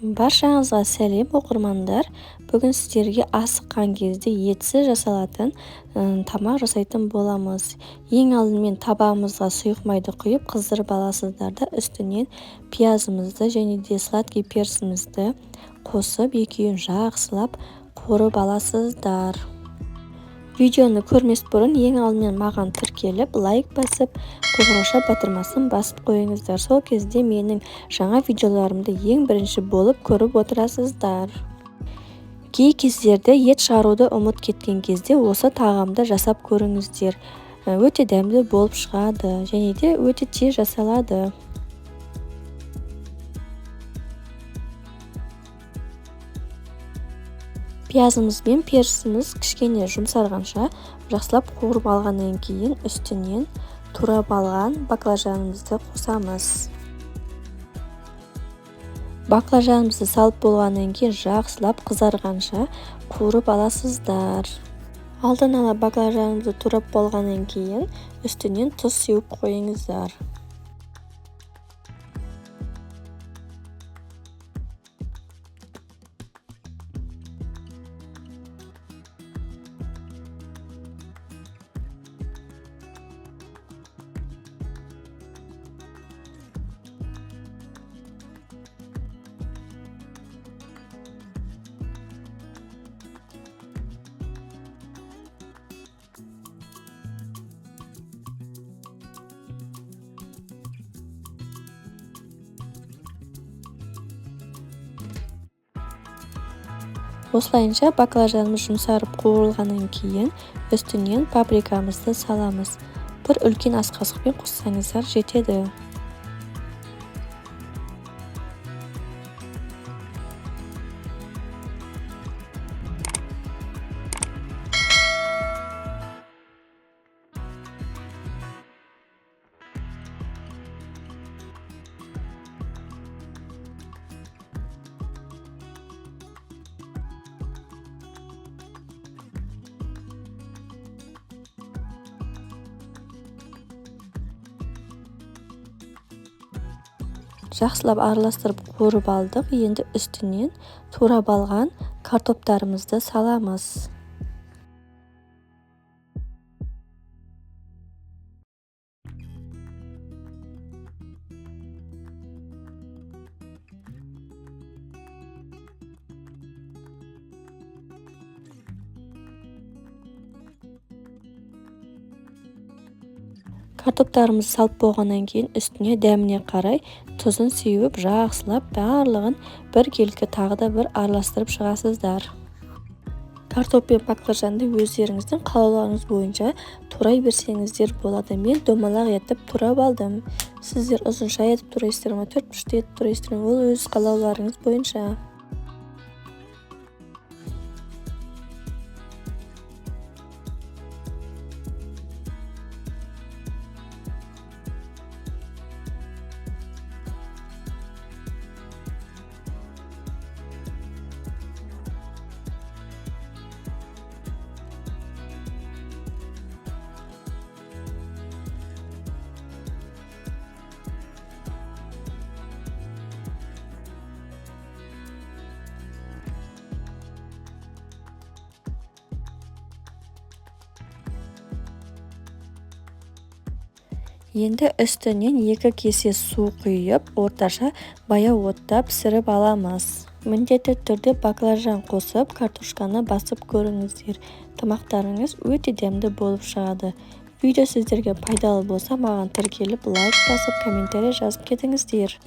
Баршаңызға сәлем, оқырмандар! Бүгін сіздерге асыққан кезде етсіз жасалатын тамақ жасайтын боламыз. Ең алдымен табамызға сұйық майды құйып, қыздырып аласыздар да, үстінен пиязымызды және де сладкий перцімізді қосып, екеуін жақсылап қуырып аласыздар. Видеоны көрмес бұрын ең алдымен маған тіркеліп, лайк басып, қоңырауша батырмасын басып қойыңыздар. Сол кезде менің жаңа видеоларымды ең бірінші болып көріп отырасыздар. Кей кездерде ет шығаруды ұмыт кеткен кезде осы тағамды жасап көріңіздер. Өте дәмді болып шығады және де өте тез жасалады. Пиязымыз бен перісіміз кішкене жұмсарғанша жақсылап қуырып алғаннан кейін үстінен турап алған баклажанымызды қосамыз. Баклажанымызды салып болғаннан кейін жақсылап қызарғанша қуырып аласыздар. Алдын ала баклажанымызды турап болғаннан кейін үстінен тұз сеуіп қойыңыздар. Осылайынша баклажанымыз жұмсарып қуырылғаннан кейін үстінен паприкамызды саламыз. Бір үлкен ас қасықпен қоссаңыздар жетеді. Жақсылап араластырып қуырып алдық. Енді үстінен турап алған картоптарымызды саламыз. Картоптарымызды салып болғаннан кейін үстіне дәміне қарай тұзын сеуіп, жақсылап барлығын біркелкі тағы да бір араластырып шығасыздар. Картоп пен баклажанды өздеріңіздің қалауларыңыз бойынша турай берсеңіздер болады. Мен домалақ етіп турап алдым. Сіздер ұзынша етіп турайсыздар ма, төрт бұрышты етіп турайсыздар ма, ол өз қалауларыңыз бойынша. Енді үстінен 2 кесе су құйып, орташа баяу отта пісіріп аламыз. Міндетті түрде баклажан қосып, картошканы басып көріңіздер. Тамақтарыңыз өте дәмді болып шығады. Видео сіздерге пайдалы болса, маған тіркеліп, лайк басып, комментарий жазып кетіңіздер.